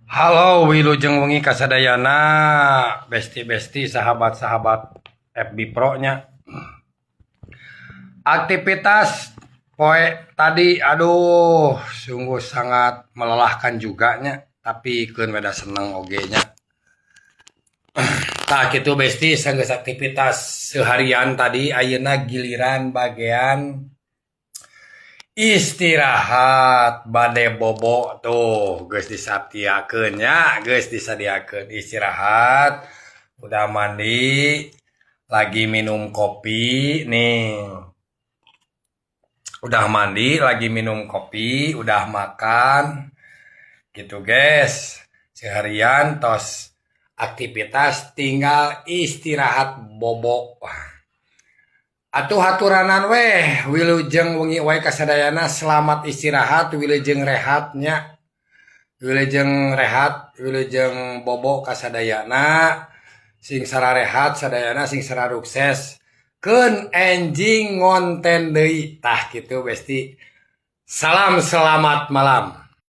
Halo, wilujeng wengi kasadayana, besti-besti, sahabat-sahabat FB Pro nya. Aktivitas poe tadi, aduh, sungguh sangat melelahkan juga nya, tapi keun beda seneng oge nya. Tah kitu, besti, sanggeus aktivitas seharian tadi, ayeuna giliran bagian istirahat, bade bobo. Tuh, geus disadiakeun nya, geus disadiakeun. Istirahat, udah mandi, lagi minum kopi nih. Udah mandi, lagi minum kopi, udah makan gitu, guys. Seharian tos aktivitas, tinggal istirahat, bobo. Atuh haturanan weh, wilujeng wengi wae kasadayana, selamat istirahat, wilujeng rehatnya, wilujeng rehat, wilujeng bobo kasadayana, sing sararehat sadayana, sing sararukses, keun enjing ngonten deui. Tah kitu, besti, salam, selamat malam.